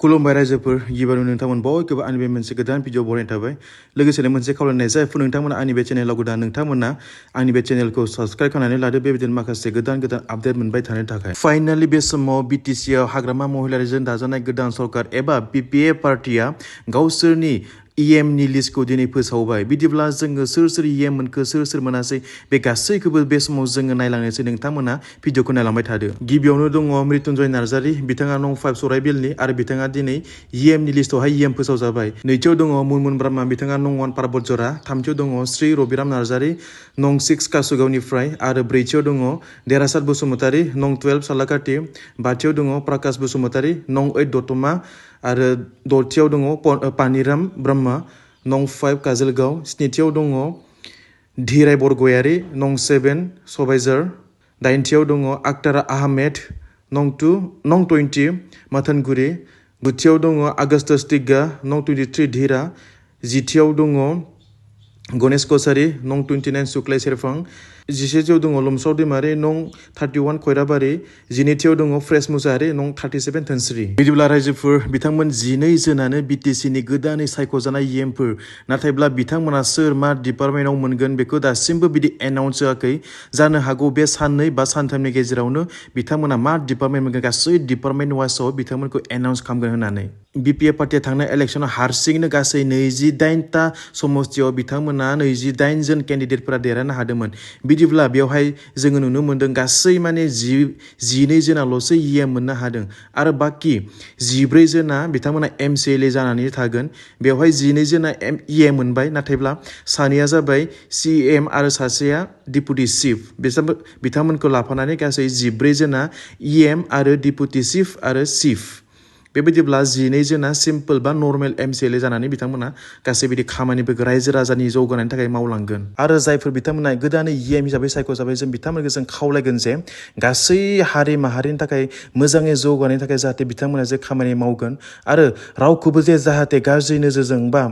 खुलुमबाय रायजोफोर गिबियावनो नोंथांमोन बयखौबो आंनि बे मोनसे गोदान भिडिअ बरायनाय थाबाय लोगोसेनो मोनसे खावलायनाय जायफोर नोंथांमोना आंनि बे चेनेलाव गोदान नोंथांमोना आंनि बे चेनेलखौ साबस्क्राइब खालामनानै लादो बेबायदिनो माखासे गोदान आपडेट मोनबाय थानो थाखाय फाइनाली बे समाव BTCआव हाग्रामा महिलारिजों दाजानाय गोदान सरकार एबा PPA पार्टिया गावसोरनि EMनि लिस्टखौ दिनै फोसावबाय बिदिब्ला जोङो सोर EM मोनखो सोर मोनासै बे गासैखौबो बे समाव जोङो नायलांनोसै नोंथांमोना भिडिअखौ नायलांबाय थादो गिबियावनो दङ मृत्युंजय नार्जारी बिथाङा नं 5 सराइबिलनि आरो बिथाङा दिनै EMनि लिस्टआवहाय EM फोसावजाबाय नैथियाव दङ मुनमुन ब्रह्मा बिथाङा नं 1 पार्बतजरा थामथियाव दङ श्री रबिराम नार्जारी नं 6 कासुगावनिफ्राय आरो ब्रैथियाव दङ देरासात बसुमतारी नं 12 सालाकाटि बाथियाव दङ प्रकाश बसुमतारी नं 8 दतमा आरो दथियाव दङ पानिराम ब्रह्मा नं 5 काजलगाव स्निथियाव दङ धीराय बरगयारी नं 7 सबाइजार दाइनथियाव दङ आक्तार आहमेद नं 20 माथानगुरि गुथियाव दङ आगस्टस टिग्गा नं 23 धीरा जिथियाव दङ गणेश कसारी नं 29 सुक्लाय सेरफां जिसेथियाव दङ लोमसाव दैमारी नं 31 खयराबारि जिनैथियाव दङ फ्रेस मुसाहारि नं 37 धोनस्रि बिदिब्ला रायजोफोर बिथांमोन 12 जोनानो BTCनि गोदानै सायख'जानाय EMफोर नाथायब्ला बिथांमोना सोर मा डिपार्टमेन्टआव मोनगोन बेखौ दासिमबो बिदि एनाउन्स होआखै जानो हागौ बे साननै बा सानथामनि गेजेरावनो बिथांमोना मा डिपार्टमेन्ट मोनगोन गासै डिपार्टमेन्ट वाइसआव बिथांमोनखौ एनाउन्स खालामगोन होननानै BPA पार्टिया थांनाय इलेक्सनाव हारसिङैनो गासै 28टा समस्थियाव बिथांमोना 28 जन केन्डिडेटफोरा देरहानो हादोंमोन बिदिब्ला बेवहाय जोङो नुनो मोन्दों गासै माने 12 जोनाल'सो EM मोननो हादों आरो बाखि 14 जोना बिथांमोना MCLA जानानै थागोन बेवहाय 12 जोना EM मोनबाय नाथायब्ला सानैया जाबाय CM आरो सासेया डिपुटि चिफ बिथांमोनखौ लाफानानै गासै 14 जोना EM आरो डिपुटि चिफ आरो चिफ बेबायदिब्ला 12 जोना सिम्पल बा नर्मेल MCLA जानानै बिथांमोना गासै बिदि खामानिफोरखौ रायजो राजानि जौगानायनि थाखाय मावलांगोन आरो जायफोर बिथांमोना गोदानै EM हिसाबै सायख'जाबाय जों बिथांमोनखौ जों खावलायगोन जे गासै हारि माहारिनि थाखाय मोजाङै जौगानायनि थाखाय जाहाथे बिथांमोना जे खामानि मावगोन आरो रावखौबो जे जाहाथे गाज्रि नोजोरजों बा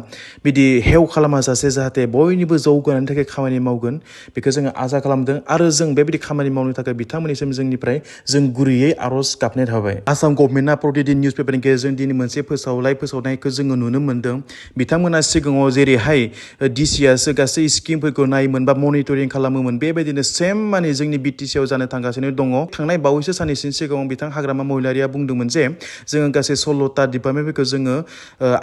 बिदि हेव खालामाजासे जाहाथे बयनिबो जौगानायनि थाखाय खामानि मावगोन बेखौ जोङो आसा खालामदों आरो जों बेबायदि खामानि मावनो थाखाय बिथांमोननिसिम जोंनिफ्राय जों गुरैयै आर'ज गाबनाय थाबाय आसाम गभर्नमेन्टआ प्रतिदिन निउस पेपारनि गेजेरजों दिनै मोनसे फोसावनायखौ जोङो नुनो मोन्दों बिथांमोना सिगाङाव जेरैहाय DCआसो गासै स्किमफोरखौ नायोमोन बा मनिटरिं खालामोमोन बेबायदिनो सेम माने जोंनि BTCआव जानो थांगासिनो दङ थांनाय बावैसो साननैसोनि सिगाङाव बिथां हाग्रामा महिलारिया बुंदोंमोन जे जोङो गासै 16टा डिपार्टमेन्टफोरखौ जोङो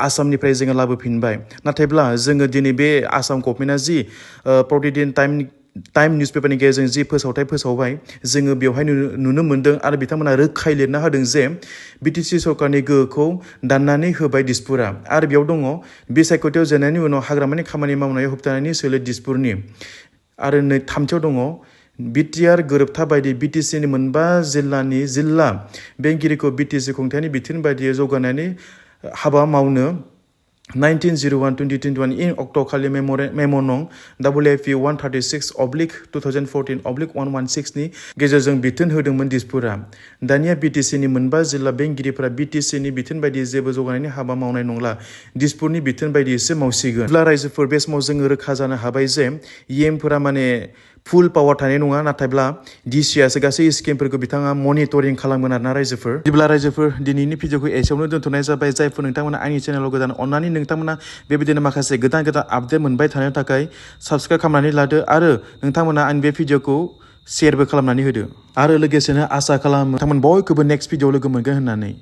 आसामनिफ्राय जोङो लाबोफिनबाय नाथायब्ला जोङो दिनै बे आसाम गभर्नमेन्टआ जि प्रतिदिन टाइम निउस पेपारनि गेजेरजों जि फोसावबाय जोङो बेवहाय नुनो मोन्दों आरो बिथांमोना रोखायै लिरना होदों जे BTC सरकारनि गोहोखौ दाननानै होबाय दिसपुरा आरो बेयाव दङ बिसायख'थियाव जेननायनि उनाव हाग्रामानि खामानि मावनायाव होबथानायनि सोलो दिसपुरनि आरो थामथियाव दङ बिटिआर गोरोबथा बायदि BTCनि मोनबा जिल्ला बेंगिरिखौ BTC खुंथायनि बिथोन बायदियै जौगानायनि हाबा मावनो 19/01/2021 इन अक्ट' खालि मेम' नं WIP 136/2014/116 नि गेजेरजों बिथोन होदोंमोन दिसपुरा दानिया BTCनि मोनबा जिल्ला बेंगिरिफोरा BTCनि बिथोन बायदियै जेबो जौगानायनि हाबा मावनाय नंला दिसपुरनि बिथोन बायदियैसो मावसिगोन अब्ला रायजोफोर बे समाव जोङो रोखा जानो हाबाय जे EMफोरा माने फुल पावार थानाय नङा नाथायब्ला DCआसो गासै स्किमफोरखौ बिथाङा मनिटरिं खालामगोन आरोना रायजोफोर बिदिब्ला रायजोफोर दिनैनि भिडिअखौ एसेयावनो दोनथ'नाय जाबाय जायफोर नोंथांमोना आंनि चेनेलाव गोदान अन्नानै नोंथांमोना बेबायदिनो माखासे गोदान आपडेट मोनबाय थानो थाखाय साबस्क्राइब खालामनानै लादो आरो नोंथांमोना आंनि बे भिडिअखौ शेयारबो खालामनानै होदो आरो लोगोसेनो आसा खालामो नोंथांमोन बयखौबो नेक्स्ट भिडिअ लोगो मोनगोन होननानै